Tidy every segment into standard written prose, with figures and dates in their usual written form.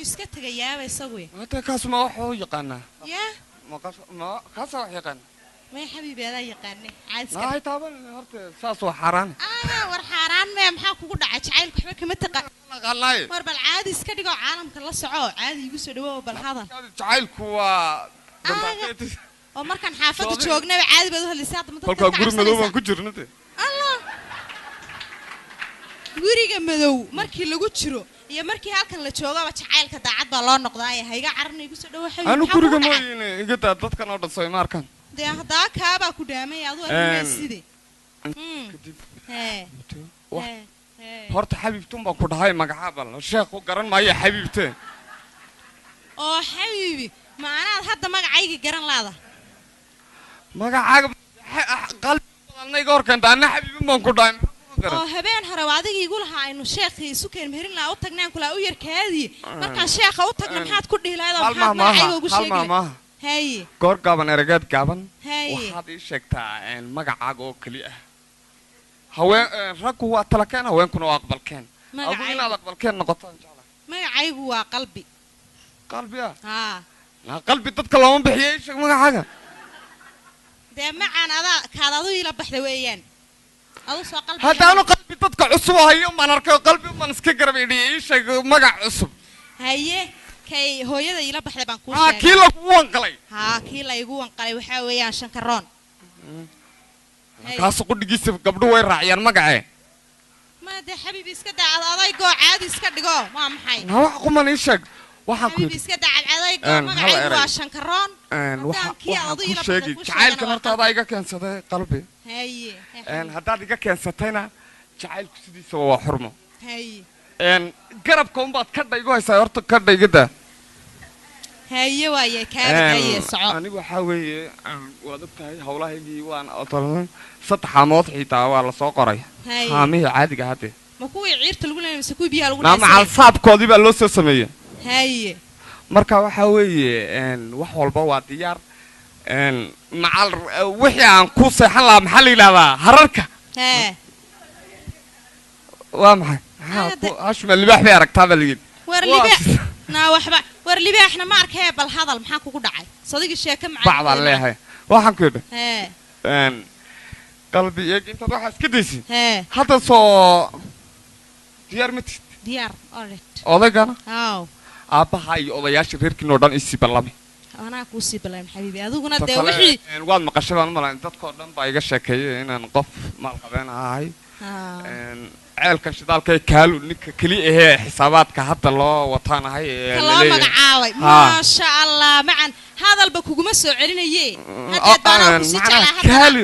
Iska tegayaaba isagu. Hada kaas ma wax uu yaqaanaa? Yaa Ma kaas, ma kaasa wax yaqaan? May xabiibi, adaa yaqaane, caadi iska. Hay taaban horta, saas waa xaaraan. Ah, war xaaraan maya, maxaa kugu dhacay? Jacaylka waxba kama taqaan. Naqaanaaye. War bal caadi iska dhigoo caalamka la soco, caadi igu soo dhawow, bal hadal. Jacaylku waa Aaga. Oo markaan xaafadda joognaba caadi baad u hadlaysaa, hadda ma dadka kolkaa ka guri madow baan cabsanaysaa? Ku jirna de. Allah, guriga madow markii lagu jiro iyo markii halkan la joogaba jacaylka daacad baa loo noqdaaye, ha iga cararna, igu soo dhawo xabiibi. Anu Maxaa guriga kugu dhacay? Mooyine iga daa, dadkan oo dhan soo ima arkaan. Dee haddaa kaabaa ku dhaamay adu arrimayside. Kadib hee wax hee hee. Horta xabiibtun baan ku dhahay, magacaa bal sheekhu garan maayo xabiibte. Oo xabiibi, ma anaad hadda magacayga garan laada? Magacaaga qalbi badanna iga hor keenta, anna xabiibin baan ku dhahay, maxaa ku garan? Oo habeen hore waa adiga igu lahaa aynu sheekhii isu keen meherin lahaa, u tagnaan kulaa u yarkaadiye. Markaan sheekha u tagna maxaad ku dhihi lahayd oo hal maxaad maahmaaha magacayga ugu hal sheegi lahayd? Maahmaaha. Haye. Goor gaaban eregeed gaaban. Haye. Waxaad ii sheegtaa magacaaga oo keli ah. Haween raggu waa talakeen, haweenkuna waa aqbalkeen. Adigu Magacaygu inaad aqbalkeen noqotaan jeclahay. Magacaygu waa Qalbi. Qalbi ah? Haa. Naa qalbi dadka looma bixiyo, ii sheeg magacaaga. Dee macaan, adaa kaad adu iila baxda weeyaan, adu soo qalbi. Haddaanu qalbi dadka cusub hayo baan arkay oo qalbi baan iska garab idhiyay, ii sheeg magac cusub. Haye, kay hooyada iila baxday baan kuu haa sheegay. Kii lagu wanqalay. Haa, kii la igu wanqalay waxaa weeyaan Shankaroon. Haye. Kaas qudhigiisa gabdhu way raaciyaan magacee. Ma dee xabiibi, iska daa ad adaygoo, caadi iska dhigo, waa maxay? Naa wax quman ii sheeg, waxaan ku Xabiibi, yidhi iska daa cadcadaygoo. Hal Magacaygu eray. waa Shankaroon. Waxa Haddaan kii waxaan adu ku iila baxday sheegi kuu jacaylkan sheegana horta waa adaa iga keensaday qalbi. Haye. Haddaad iga keensatayna jacaylku sidiisaba waa xurmo. Haye. Garabka unbaad kadha igu haysaa, horta kadha igada. Haye, waaye kaaga daaye, soco. Anigu waxaa weeye waad og tahay hawlahaygii waan otolanay, 3 haamood xitaa waa lasoo qoray. Haye. Haamihii caadiga hadde. Ma kuwii ciirta lagu leeyay mise kuwii biyaha lagu naa macal dhaansanayay? Saabkoodii baa loo soo sameeyey. Haye. Marka waxaa weeye wax walba waa diyaar. Macal wixii aan ku seexan lahaa, maxaa la yidhahdaa, hararka. Hee. Waa maxay? Maxaa Aaga hashuma libaax bay aragtaa baa layidhi. War Waa libaax naa waxba, war libaaxna ma arkee, bal hadal, maxaa kugu dhacay? Sadigii sheeko macaan. Bacdaan leeyahay, waxaan ku yidhi hee qalbi eeg, intaad waxaa iska daysid hee hadda soo diyaar ma tihid? Diyaar alright. Odaygana aw aabbaha iyo odayaasha reerkiina oo dhan isii ballami. Anaa kuu sii balayn xabiibi, adiguna Ta dee kale, wixii waad maqashay baan u malayn, dadkoo dhan baa iga sheekeeyay inaan qof maalqabeen ahay. Haa. Ceelka shidaalka ee kaalu ninka keliya ahee xisaabaadka hadda loo wataanahay ee ka la loo leeyahay. magacaabay. Haa. Maasha allah, macan hadalba kuguma soo celinaye, haddeed baanaa kusii macnaha jeclaa haddana. Kaali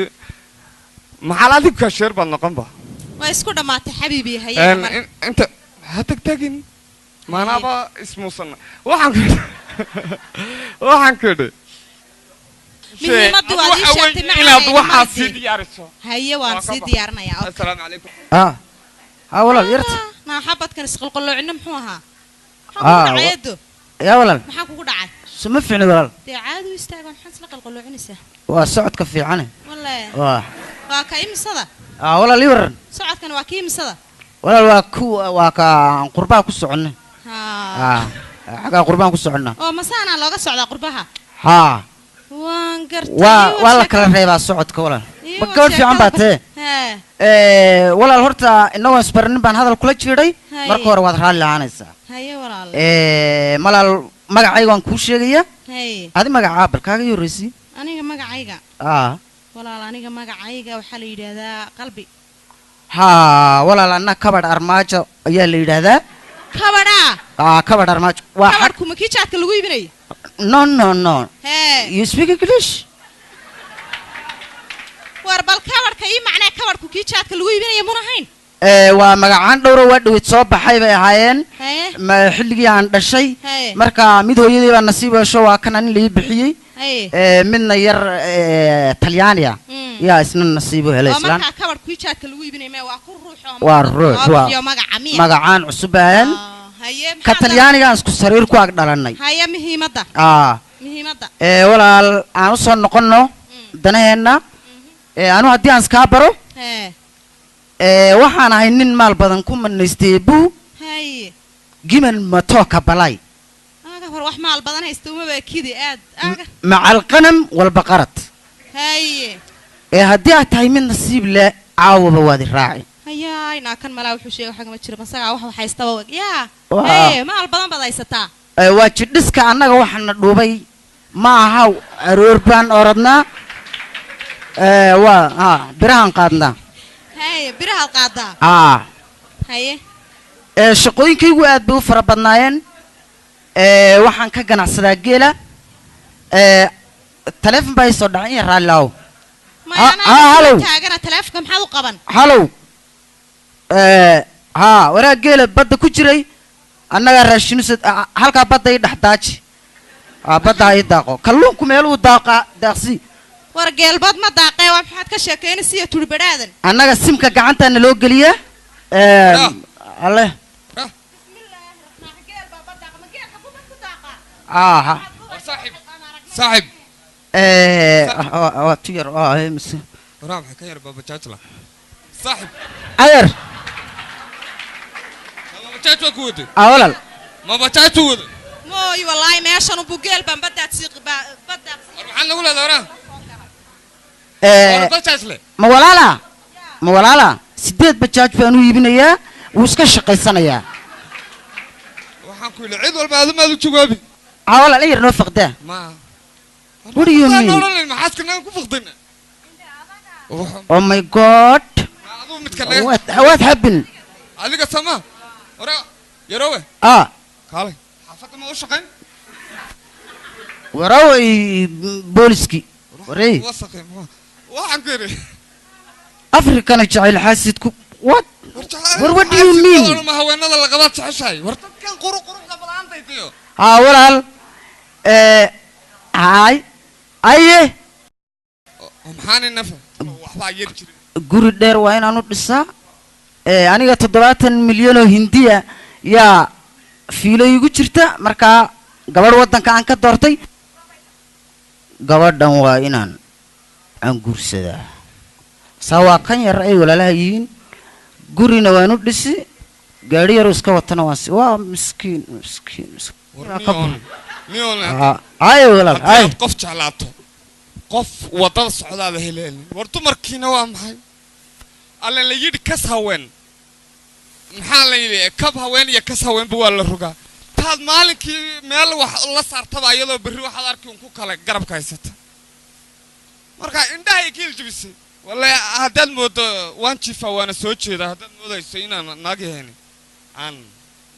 maxal adigu kaasheer baad noqon ba. Waa isku dhammaatay xabiibi, haye. Mar inta ha tagtagin maanaaba ismuusan, waxaan ku idhi Muhiimaddu waad ii waxa sheegtay weeye macaan inaad ee waxaa imaadee. sii diyaariso. Haye, waan Waa ka sii bax. diyaarinayaa, okay. Assalaamu calaykum. Ah haa walaal, yarta. Naa xabadkan isqalqaloocino muxuu ahaa? Maxaa Ah, kugu dhacay, eedo? Yaa walaal. Maxaa kugu dhacay? Suma fiicni walaal. Dee caadi u istaago, maxaad isla qalqaloocinaysaa? Waa socodka fiicane. Walle. Waa Waa ka imisada? Ah walaal, ii waran. Socodkan waa kii imisada? Walaal, waa ku waa ka aan qurbaha ku soconnay. Haa. Ah, xaggaa qurbaan ku soconnaa. Oo masaanaa looga socdaa qurbaha? Haa. Waan gartay. Waa ii war waa la sheekada. kala reebaa socodka walaal. Ii Ma war gabadh fiican baa sheekada. tee. Hee. Walaal, horta innagoon isbaranin baan hadal kula jiidhay. Haye. Marka hore waad raalli ahaanaysaa. Haye walaal. Malaal, magacayga waan kuu sheegayaa. Haye. Adi magacaa bal kaaga ii horreysii. Aniga magacayga? Ah. Walaal, aniga magacayga waxaa la yidhaahdaa Qalbi. Haa walaal, anna Kabadh Armaajo ayaa la yidhaahdaa. Kabadhaa? Ah, Kabadh Armaajo waa xag. Kabadhku ma kii jaadka lagu iibinayo? No, no, no. Hee. You speak English? War bal kabadhka ii macnaa, kabadhku kii jaadka lagu iibinayo mun ahayn? Waa magacaan dhowro waa dhaweyd soo baxay bay ahaayeen. Haye. Ma xilligii aan dhashay. Haye. Marka mid hooyadii baa nasiib yeesho, waa kan anin lai bixiyey. Haye. Midna yar talyaaniya yaa isna nasiib u helay oo islaan. Markaa kabadhku kii jaadka lagu iibinayo mee, waa ku ruux oo Waa ruux loo waa bixiyo magaca miya? Magacaan cusub ahayn. Ah, haye. Ka maxaa talyaanigaan isku sariir ku ag dhalannay. Haye, muhiimadda. Ah. Muhiimadda. Walaal, aan usoo noqonno danaheenna. Anu haddii aan iskaa baro, hee waxaan ahay nin maal badan ku manaystay buu haye giman matoka balay. maal badan haysta umaba kidi aad aaga. Maca alqanam walbaqarad. Haye. Ee haddii aad tahay mid nasiib leh, caawaba waad i raaci. Hayaay, naa kan malaa wuxuu sheegay xagama jiro, masagaa wax haystaba yaa. Waa. Haye, maal badan baad haysataa. Ee, waa jidhiska annaga waxaana dhuubay ma aha, aroor baan orodnaa. Ee, waa ha birahan qaadnaa. Haye, birahaad qaadaa? Aa. Haye. Ee, shaqooyinkaygu aad bay u fara badnaayeen. Ee, waxaan ka ganacsadaa geela. Ee, taleefon baa ii soo dhacay, in yar raalli ahow. Maya. Ah, anaa ah, hallow. Taagana taleefonka maxaad u qaban? Halow. Ee, haa, waraa geela badda ku jiray annagaa raashinusad halkaa badda ii dhex daaji. Aa, badda ha ii daaqo kalluunku meeluu daaqa daaqsi. War geelbad ma daaqee, waa maxaad ka sheekaynaysa iyo turibadhaadan? Annaga simka gacantaa naloo geliya. Ee, Ah. alle. Ah. Aha. War saaxiib, saaxiib. Ee, waa tu yar oo ah, mise Waraa maxay ka yar babajaajla saaxiib? Adeer. Ma bajaaj waa ku waday? Aa, walaal. Ma bajaaj u waday? Mooy, wallaahi meeshan unbuu geel baan baddaad sii baddaad. War maxaad nagu leedahay waraa? Ee, war bajaajle. Ma walaala, ma walaala, 8 bajaaj baan u iibinayaa, wuu iska shaqaysanayaa. Waxaan ku yidhi cid walba adumaad u jawaabi. Aa, walaal, in yar noo faqdaa. Ma What do you mean? Odhanayn maxaaska naga ku faqdayna. Oh my God. Aduu midka naga What happened? Adiga sama waraa yarowe. Ah. Kaalay, xaafadda ma u shaqayn? Waraway booliski warey. Wasaqay muxuu? Waxaan ku yidhi Afrikana jacayl xaasidku what? War War, what do you mean? Ma haweenada la qabaad jeceshahay? War dadkan quruxda badantaydayo. Haa, walaal. Ee, haay, aye. Maxaan inafa waxbaa yar jirin. Guri dheer waa inaan u dhisaa. Ee, aniga 70 milyan oo hindiya yaa fiilo igu jirta, markaa gabadh waddanka aan ka doortay, gabadhan waa inaan aan guursadaa. Saa waa kan yar ay walaalaha yihiin, gurina waan u dhisi, gaadhi yaroo iska watana waan si waa miskiin, miskiin, miskiin. War Waa ka niyoon niyoon. Ah, ay walaal. Haddii ay aad qof jeclaato, qof waddada socdaada heleelin. War dumarkiina waa maxay? Alla la yidhi kas haween, maxaa la yidhi, kab haween iyo kas haweenba waa la rogaa. Taad maalinkii meel wax la saartaba iyadoo berri waxaad arki un ku kale garabka haysata. Marka indhahay ka iljibisay. Wallahi haddaad moodo waan jiifaa waana soo jeedaa, haddaad moodayso inaan naag yahayn aan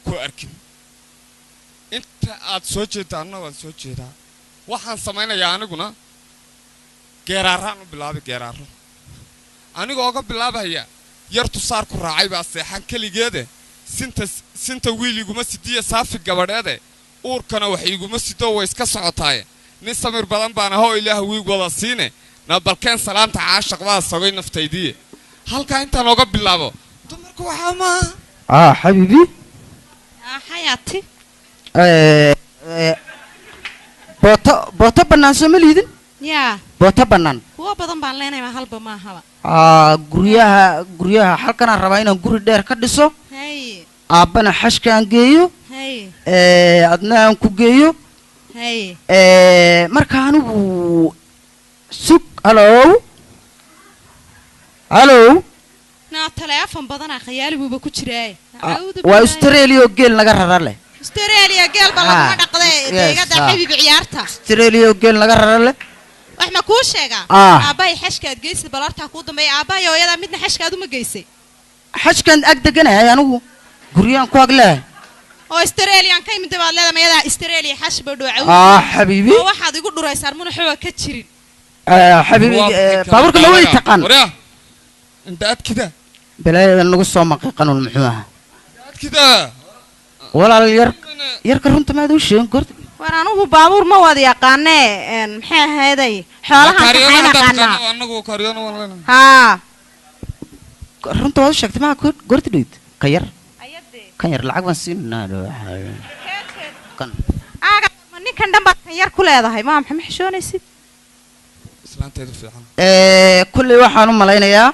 ku arkin, inta aad soo jeedda anna waan soo jeedaa. Waxaan samaynayaa aniguna geeraaraan u bilaabay, geeraaro aniga ooga bilaabaya yartu saarku raacay baa seexan keligeede, sinta sinta wiil iguma sidiya saafi gabadheede, uurkana wax iguma sidoo way iska socotaaye, nin samir badan baan ahoo ilaah wiig wada siine, na balkeen salaanta caashaq baa sogay naftaydiiye. Halkaa intaan ooga bilaabo dumarku waxaa maaha. Ah, xabiibi. Ah, xayaati. Ee, ee, booto booto bannaan soo ma liidin? Yaa. Booto bannaan. Kuwo badan baan leenahay, ma halba maahaba. Aa, guryaha guryaha halkanaan rabaa inaan guri dheer ka dhiso. Haye. Aabbana xashka aan geeyo. Haye. Ee, adna aan ku geeyo. Haye. Ee, marka anigu sug. Hallow, hallow. Naa taleefon badanaa, khayaali buuba ku jiraaye. Ah, Acuudu waa billaahi. Australia oo geel naga rara leh. Australia geel ba laguma Ah, dhaqdee. yes, Deegada. ah. Xabiibi, ciyaarta. Australia oo geel naga rara leh. Wax ma kuu sheegaa? Ah. Aabbahay xashkaad geysay balartaa kuu dambeeya, aabbahay hooyadaa midna xashkaad uma geysay. Xajkan ag deganahay anigu, guryaan ku ag leehay. Oo Australian ka imid baad leedahay, mayadaa Australia xash ba dhow. Ah, xabiibi. Oo waxaad igu dhuraysaa munaxuwa ka jirin. Ah, xabiibi, baabuurka ma way taqaan? Waryaa, inta adkida. Balaayada nagu soo maqay qanuun muxuu ahaa? Adkida. Walaal, yar yarka runta maad u sheegin goorta. War anugu baabuur ma wada yaqaanee, maxay ahayday, xoolahan kaxayn aqaanaa. Anagu kaaryoona waan leenahay. Haa. Runta waad u sheegtay maa goorta dhowd? Ka yar kan yar lacag baan siinaa kan. Aaga ma ninkan dhan baad kan yar ku leedahay? Maa maxaa, ma xishoonaysid? Islaanteedu fiican. Ee, kulley waxaan u malaynayaa,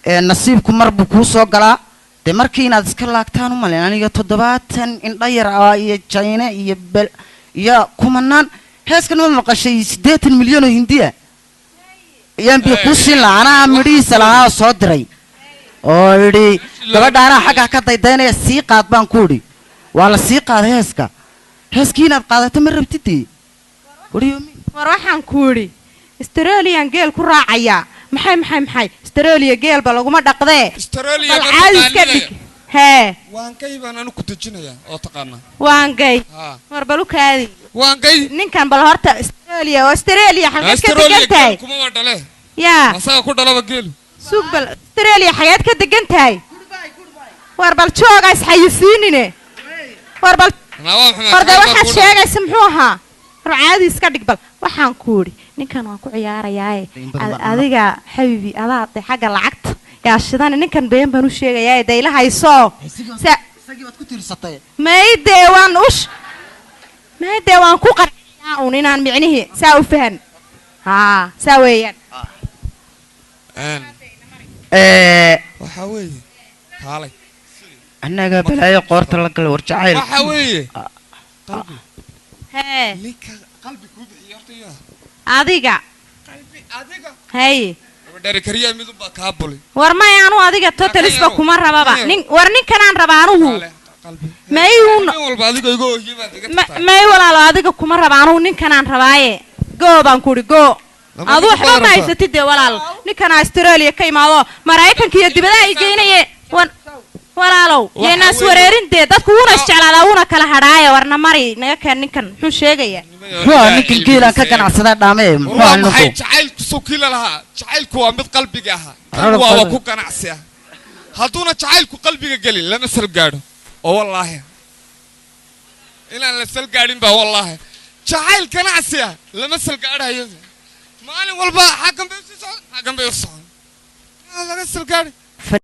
ee, nasiibku mar buu kuu soo galaa. Dee markii inaad iska laagtaan u malayn, aniga 70 indho yar ah iyo jayne iyo bel Iyo kumanaan heeskan ma maqashay 80 milyan oo Hindiya ayaan biyo kuu siin lahaa, anaa midhihiisa lahaa oo soo diray oo idhi gabadha anaa xagga ka daydaynaya, sii qaad baan ku idhi. Waa la sii qaaday heeska. Heeskii inaad qaadato ma rabtidee? What do you mean? War waxaan ku idhi Australian geel ku raacayaa. Maxay maxay maxay? Australia geelba laguma dhaqdee. Australia bal ma caadi iska taqaanidaya. dhig hee. Waangay baan anu ku dejinayaa oo taqaanaa. Waangay? Haa. War bal u kaadi. Waangay. Ninkan bal horta Australia oo Australia xageed ka Australia degan tahay? geel kuma waa dhale. Yaa. Asaga ku dhalaba geelu. Suug bal, Australia xageed ka degan tahay? War bal jooga, isxayisiinine. War bal. Naa waa maxay? War dee Maxay baa waxaad ku dhalay? sheegaysa muxuu ahaa? War caadi iska dhig. Bal waxaan ku idhi ninkan waan ku ciyaarayaaye. In badan baan Adiga xabibi, adaa de xagga lacagta yaa shidane. Ninkan been baan u sheegayaaye, dee ila hayso. Isagii baad ku tiirsatay. Maydee waan ush, maydee waan ku qanciyaa un inaan micnihii saa u fahan. Haa, saa weeyaan. Waxaa weeye, kaalay. Annaga balaayo qoorta la galay, war jacayl. Waxaa weeye, qalbi. Hee. Ninka qalbi kuu bixiyo horta yaa? Adiga. Qalbi adiga. Haye. Gabadheeri kariyaa midunbaa kaa bulay. War may, anu adiga totalisba yarow. kuma rababa. Yarow. Nin war ninkanaan rabaa anugu. Kaale, qalbi. May uun. Nin walba adiga iga oohiye baad iga tagtaa. May walaalo, adiga kuma raba anugu, ninkanaan rabaaye. Goo baan kuhi, goo. Lama adu ninka waxba baad ma rabtaa. haysatid dee walaal. Ninkan Australia ka imaado, Maraykanka iyo dibadaha ay geynaye. Walaalow, Waxa yeenaas wareerin dee. Dadku wuuna isjeclaadaa, wuuna kala hadhaaye. Warna mari naga keen. Ninkan muxuu sheegayaa? Muxuu ahaa ninkan geelaan ka ganacsadaa dhaamee? Muxuu War ahaa waa maxay ninku? Jacaylku soo kiila lahaa, jacaylku waa mid qalbiga ahaa kan. Arab waaba qalbi. Ku ganacsi ah hadduuna jacaylku qalbiga gelin lama sal gaadho, oo wallaahi inaan la sal gaadhin baa. Wallaahi jacayl ganacsi ah lama sal gaadhayo. Maalin walba xaggan bay usii socon, xaggan bay u socon. Aa, laga sal gaadhi.